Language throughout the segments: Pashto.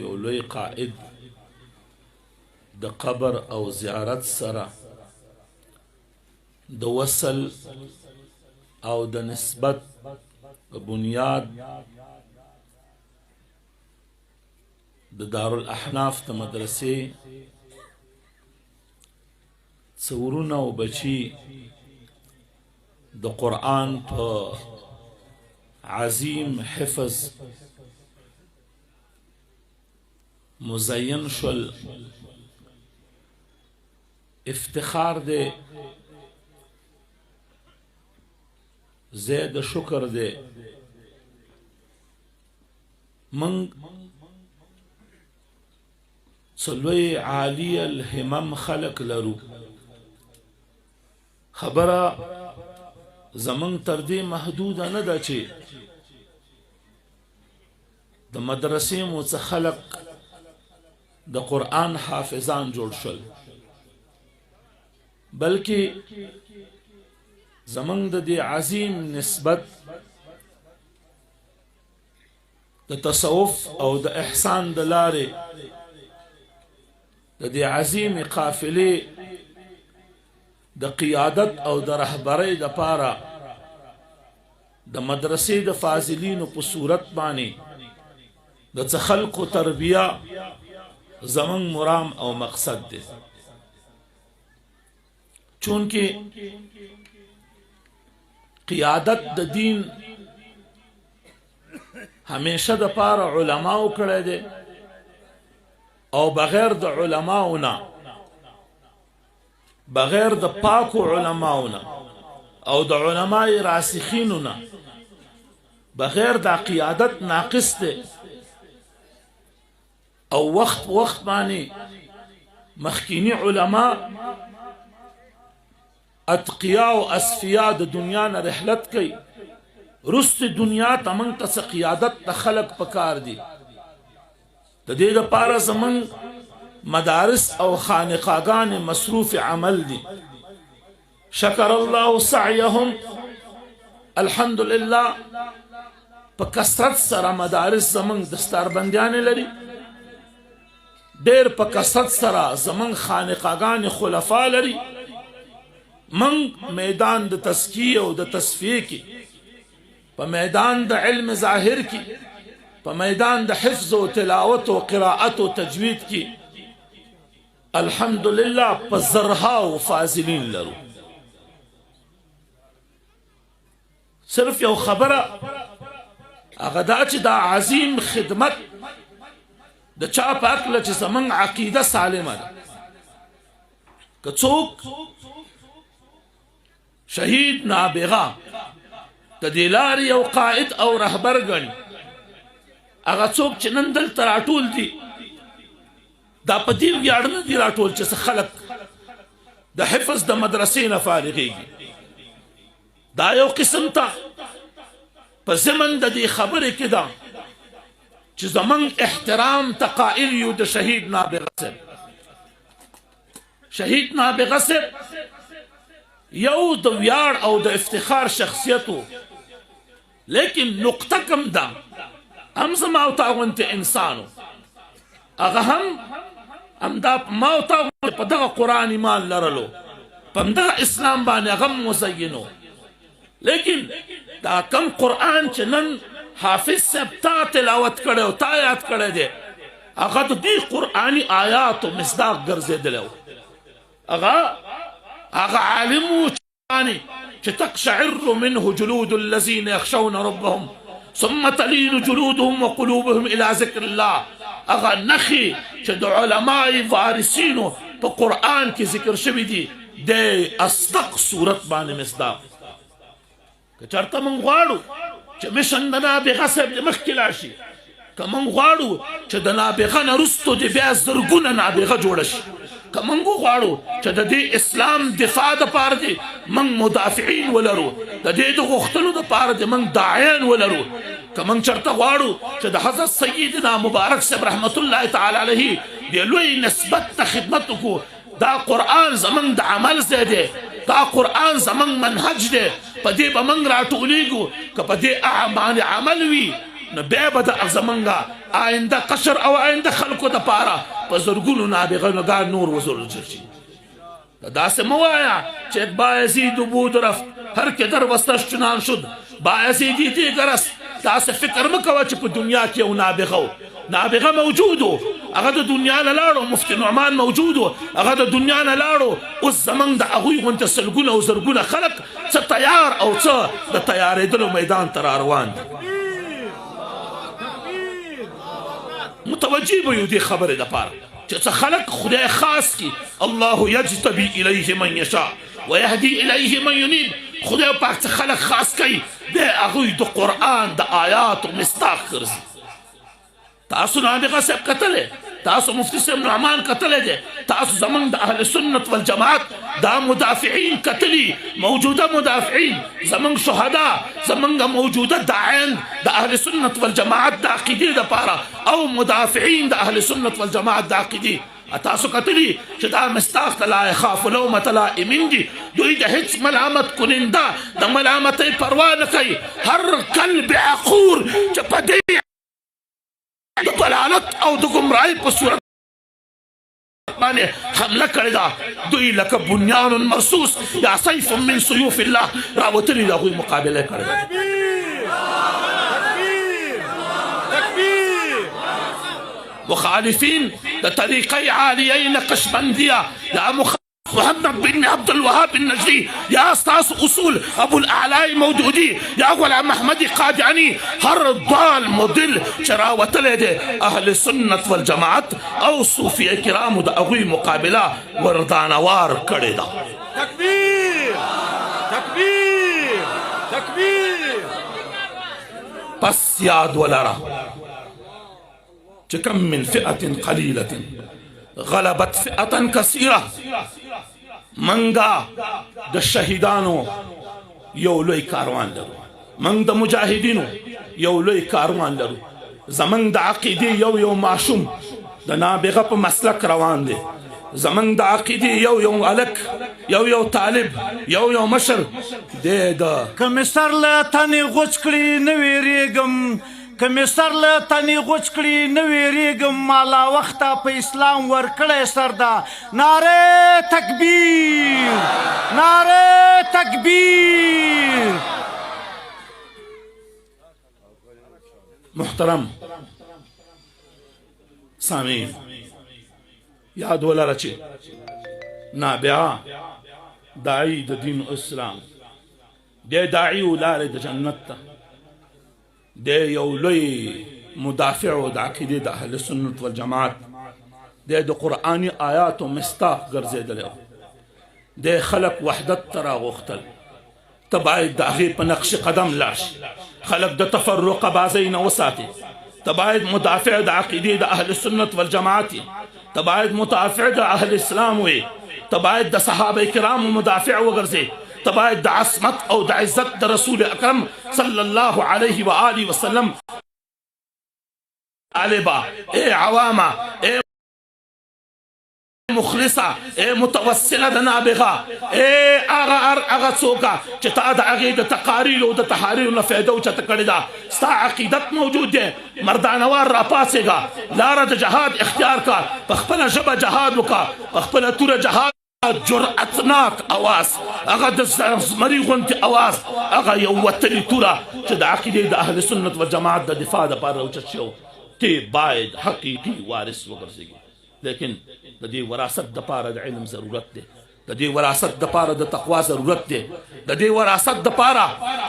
یو لوی قائد د قبر او زیارت سره د وصل او د نسبت په بنیاد د دارالاحناف د مدرسې څه ورونه او بچي د قرآن په عظیم حفظ مزین شول. افتخار دی، زید شکر دی. من څلوی عالی الهمم خلق لرو. خبره زمونږ تر دې محدوده نه ده چې د مدرسې مو څه خلق د قرآن حافظان جوړ شول، بلکې زمونږ د دې عظیم نسبت د تصوف او د احسان د لارې د دې عظیم قافلې د قیادت او د رهبرۍ د پاره د مدرسې د فاضلینو په صورت باندې د څه خلقو تربیه زمونږ مرام او مقصد دی. چونکه قیادت د دین همیشه د پاره علماو کړی دی او بغیر د علماو نه، بغیر د پاکو علماو نه او د علماء راسخینو نه بغیر دا قیادت ناقص دی. او وخت وخت باندې مخکینی علما اتقیا او اصفیا د دنیا نه رحلت کوي، رست دنیا ته موږ ته څه قیادت د خلق پکار دي. د دې لپاره زمونږ مدارس او خانقاګان مصروف عمل دي. شکر الله سعیهم، الحمدلله په کثرت سره مدارس زمونږ دستاربندیان لري، ډیر په کثرت سره زمونږ خانقاګان خلفا لري. موږ میدان د تزکیه او د تصفیه کې، په میدان د علم ظاهر کې، په میدان د حفظ او تلاوت او قراءت او تجوید کې الحمدلله په زرهاو فاضلین لرو. صرف یو خبره هغه دا چې دا عظیم خدمت د چا په هکله چې زمونږ عقیده سالمه ده، که څوک شهید نابغه د دې لارې یو قائد او رهبر ګڼي، هغه څوک چې نن دلته راټول دي دا په دې ویاړ نه دي راټول چې څه خلک د حفظ د مدرسې نه فارغېږي. دا یو قسم ته په ضمن د دې خبرې کې ده چې زمونږ احترام ته قائل یو د شهید نابغه صاحب. شهید نابغه صاحب یو د ویاړ او د افتخار شخصیت و، لیکن نقطه کم ده، هم زما او تا غونتې انسانو، هغه هم همدا ما او تا غونتې په دغه قرآن ایمان لرلو، په همدغه اسلام باندې هغه هم مزینو. لیکن دا کم قرآن چې نن حافظ صاحب تا تلاوت کړی او تا یاد کړی دی، هغه د دې قرآني آیاتو مصداق ګرځېدلی و. هغه عالم و چې تقشعر منه جلود الذين يخشون ربهم ثم تلين جلودهم وقلوبهم الى ذکر الله. هغه نښې چې د علماء وارثینو په قرآن کې ذکر شوي دي، د اصدق صورت باندې مصداق. که چېرته موږ غواړو چې مشن د نابغه صاحب دې مخکې لاړ شي، که موږ غواړو چې د نابغه نه وروسته دې بیا زرګونه نابغه جوړه شي، که موږ وغواړو چې د دې اسلام دفاع دپاره دې موږ مدافعین ولرو، د دې د غوښتنو دپاره دې موږ داعیان ولرو، که موږ چېرته غواړو چې د حضرت سیدنا مبارک صاحب رحمت الله تعالی علیه د لوی نسبت ته خدمت وکړو، دا قرآن زمونږ د عمل ځای دی، دا قرآن زمونږ منهج دی، په دې به موږ راټولېږو. که په دې باندې عمل وي نو بیا به د زمونږ آینده قشر او آینده خلکو دپاره په زرګونو نابغه نور وزرل شي. داسې مه وایه چې بایزید بود رفت هر که در وستش چنان شد بایزیدی دیگر است. داسې فکر مه کوه چې په دنیا کې یو نابغه و، نابغه موجود و، هغه د دنیا نه لاړو، مفتي نعمان موجود و، هغه د دنیا نه لاړو. اوس زمونږ د هغوی غونته سلګونه او زرګونه خلک څه تیار او څه د تیارېدلو میدان ته را روان دي. متوجه به یو دې خبرې دپاره چې څه خلک خدای خاص کی، الله یجتبی الیه من یشاء ویهدی الیه من ینیب. خدای پاک څه خلک خاص کوي، دی هغوی د قرآن د آیاتو مصداق ګرځي. تاسو نابغه صاحب کتلی، تاسو مفتي صاحب نعمان کتلی دی، تاسو زمونږ د اهل سنت والجماعت دا مدافعین کتلی، موجوده مدافعین، زمونږ شهدا، زمونږ موجوده داعین د اهل سنت والجماعت د عقیدې دپاره او مدافعین د اهل سنت والجماعت د عقیدې. تاسو کتلی چې دا مصداق ته لا یخاف لومة لائم دي، دوی د هیڅ ملامت کننده د ملامتۍ پروا نه کوي. هر کلب عقور چې په دې د ضلالت او د ګمراهۍ په صورت باندې حمله کړې ده، دوی لکه بنیان مرصوص یا سیف من سیوف الله راوتلي د هغوی مقابله کړې ده. مخالفین د طریقې عالیې نقشبندیه یا محمد بن عبد الوهاب النجدي یا ستاسو اصول ابو الاعلی مودودي یا غلام احمد قادیاني، هر ضال مضل چې راوتلی دی اهل سنت والجماعت او صوفیه کرامو د هغوی مقابله وردانوار کړې ده. تکبیر تکبیر تکبیر. پس یاد ولره چې کم من فئة قلیلة غلبت فئة کثیره، منګه د شهیدانو یو لوی کاروان لرو، منګ د مجاهدینو یو لوی کاروان لرو. زمنګ د عقیدې یو یو ماشوم د نابغه په مسلک روان دی، زمنګ د عقیدې یو یو هلک، یو یو طالب، یو یو مشر دی د که مې سر له تنې غوڅ کړي نه وېرېږم، که مې سر له تنې غوڅ کړي نه وېرېږم، ما لا وخته په اسلام ورکړی سر ده. ناره تکبیر، ناره تکبیر. محترم سامعین، یاد ولره چې نابعه داعي د دین اسلام دی، داعي و لارې د جنت ته دی، یو لوی مدافع و د عقیدې د اهل سنت والجماعت دی، د قرآني آیاتو مصداق ګرځېدلی و دی، خلک وحدت ته راغوښتل. ته باید د هغې په نقش قدم لاړ شي، خلک د تفرقه بازۍ نه وساتې. ته باید مدافع د عقیدې د اهل سنت والجماعت یې، ته باید مدافع د اهل اسلام وې، ته باید د صحابه کرامو مدافع وګرځې، ته باید د عصمت او د عزت د رسول اکرم صلی الله علیه و آله وسلم طالبه، ای عوامه، ای مخلصه، ای متوسله د نابغه، ای هغه هر هغه څوک چې تا د هغې د تقاریر او د تحاریر نه فایده اوچته کړې ده، ستا عقیدت موجود دی، مردانوار راپاڅېږه، لاره د جهاد اختیار کا، په خپله ژبه جهاد وکړه، په خپله توره جهاد. جرأتناک اواز، هغه د زمري غونتې اواز، هغه یو وتلي توره چې د عقیدې د اهل سنت والجماعت د دفاع دپاره اوچت شوی، ته باید حقیقي وارث وګرځېږي. لیکن د دې وراثت دپاره د علم ضرورت دی، د دې وراثت دپاره د تقوا ضرورت دی، د دې وراثت دپاره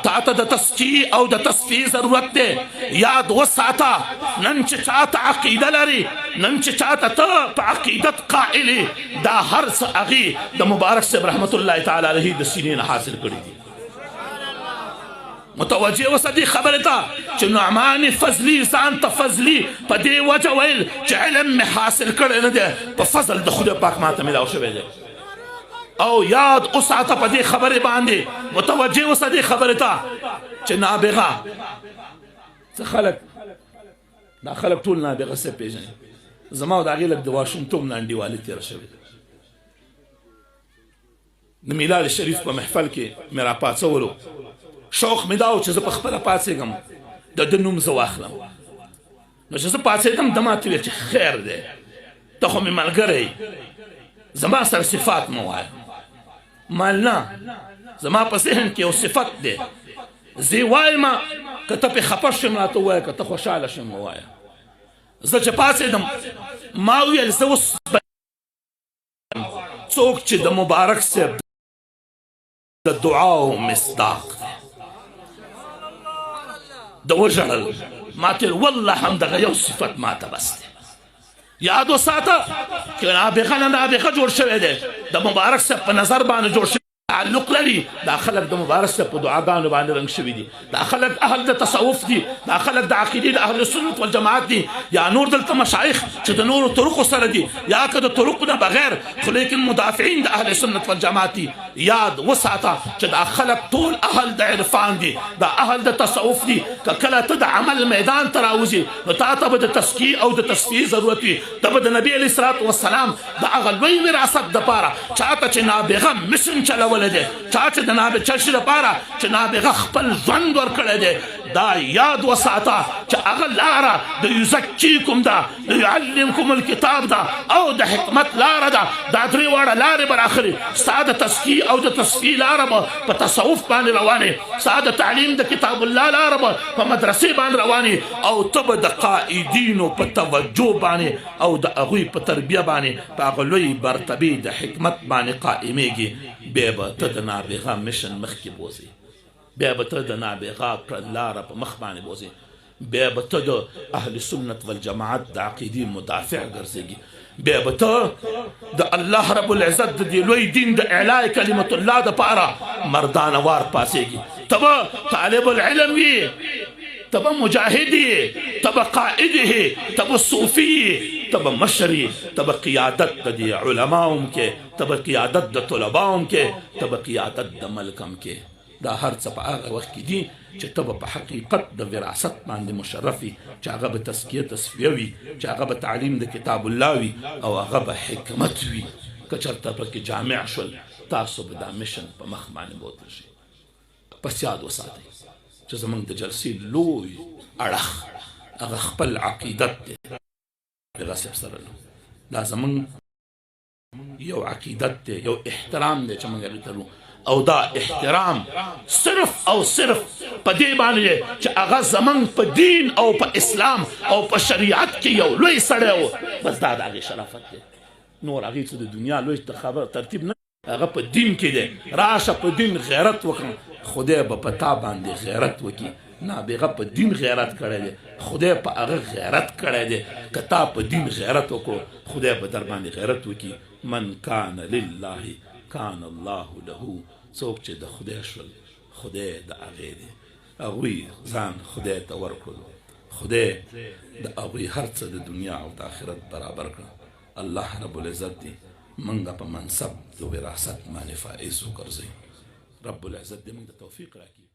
تا ته د تزکیې او د تصفیې ضرورت دی. یاد وساته، نن چې چاته عقیده لري، نن چې چاته ته په عقیدت قائل یې، دا هر څه هغې د مبارک صاحب رحمت الله تعالی علیه د سینې نه حاصل کړي دي. متوجه اوسه دې خبرې ته چې نعمان فضلي ځان ته فضلي په دې وجه ویل چې علم مې حاصل کړی نه دی، په فضل د خدای پاک ماته میلاو شوی دی. او یاد وساته په دې خبرې باندې، متوجه اوسه دې خبرې ته چې نابغه څه خلک، دا خلک ټول نابغه څه پېژني. زما او د هغې لږ د ماشومتوب نه انډیوالي تېره شوې ده. د میلاد شریف په محفل کې مې راپاڅولو، شوق مې دا و چې زه په خپله پاڅېږم. د ده نوم زه واخلم. نو چې زه پاڅېدم، ده ماته ویل چې خیر دی، ته خو مې ملګری، زما سره صفات مه وایه. ما نه، زما په ذهن کې یو صفت دی، زه یې وایم، که ته پرې خفه شې راته ووایه، که ته خوشحاله شې ووایه. زه چې پاڅېدم ما ویل زه اوس څوک چې د مبارک صاحب د دعاو مصداق دی. د وژړل، ما ته والله همدغه یو صفت ما ته بس دی. یاد وساته چې نابغه نه نابغه جوړ شوی دی، د مبارک صاحب په نظر باندې جوړ شوی تعلق لري. دا خلک د مبارک صاحب په دعاګانو باندې رنګ شوي دي، دا خلک اهل د تصوف دي، دا خلک د عقیدې د اهل سنت والجماعت دي، یا نور دلته مشایخ چې د نورو طرقو سره دي، یا که د طرقو نه بغیر خو لیکن مدافعین د اهل سنت والجماعت دي. یاد وساته چې دا خلک ټول اهل د عرفان دي، دا اهل د تصوف دي. که کله ته د عمل میدان ته راوځي نو تا ته به د تزکیې او د تصفیې ضرورت وي. ته به د نبي علیه الصلات والسلام د هغه لوی وراثت دپاره چا ته چې نابغه مشن چلولی دی، چا چې د نابغه چشي دپاره چې نابغه خپل ژوند ورکړی دی، دا یاد وساته چې هغه لاره د یزکیکم ده، د یعلمکم الکتاب ده او د حکمت لاره ده. دا درې واړه لارې به راخلي. ستا د تزکیې او د تصفیې لاره به په تصوف باندې روانې، ستا د تعلیم د کتاب الله لاره به په مدرسې باندې روانې، او ته به د قائدینو په توجه باندې او د هغوی په تربیه باندې په هغه لوی مرتبې د حکمت باندې قائمېږي. بیا به ته د نابغه مشن مخکې بوځې، بیا به ته د نابغه کړنلاره په مخ باندې بوځې، بیا به ته د اهل سنت والجماعت د عقیدې مدافع ګرځېږي، بیا به ته د الله رب العزت د دې لوی دین د اعلاء کلمت الله دپاره مردانه وار پاڅېږي. ته به طالب العلم وي، ته به مجاهد یې، ته به قائد یې، ته به صوفي یې، ته به مشر یې، ته به قیادت د دې علماو هم کې، ته به قیادت د طلباو هم کې، ته به قیادت د ملک هم کې. دا هر څه په هغه وخت کې دي چې ته به په حقیقت د وراثت باندې مشرف وي، چې هغه به تزکیه تصفیه وي، چې هغه به تعلیم د کتاب الله وي او هغه به حکمت وي. که چېرته پکې جامع شول تاسو به دا مشن په مخ باندې بوتل شئ. پس یاد وساتئ چې زمونږ د جلسې لوی اړخ هغه خپل عقیدت دی. دغه صاحب سره دا زمونږ یو عقیدت دی، یو احترام دی چې موږ هغې ته لرو، او دا احترام صرف او صرف په دې باندې دی چې هغه زمونږ په دین او په اسلام او په شریعت کې یو لوی سړی و. بس دا د هغې شرافت دی. نور هغې څه د دنیا لوی خبره ترتیب نه، هغه په دین کې دی. راشه په دین غیرت وکړه، خدای به په تا باندې غیرت وکړي. نابغه په دین غیرت کړی دی، خدای په هغه غیرت کړی دی. که تا په دین غیرت وکړو خدای به در باندې غیرت وکړي. من کان لله کان الله له. څوک چې د خدای شول خدای د هغې دی. هغوی ځان خدای ته ورکړلو، خدای د هغوی هر څه د دنیا او د آخرت برابر کړه. الله رب العزت دی موږ په منصب د وراثت باندې فائز وګرځوي. رب العزت دې موږ ته توفیق راکړي.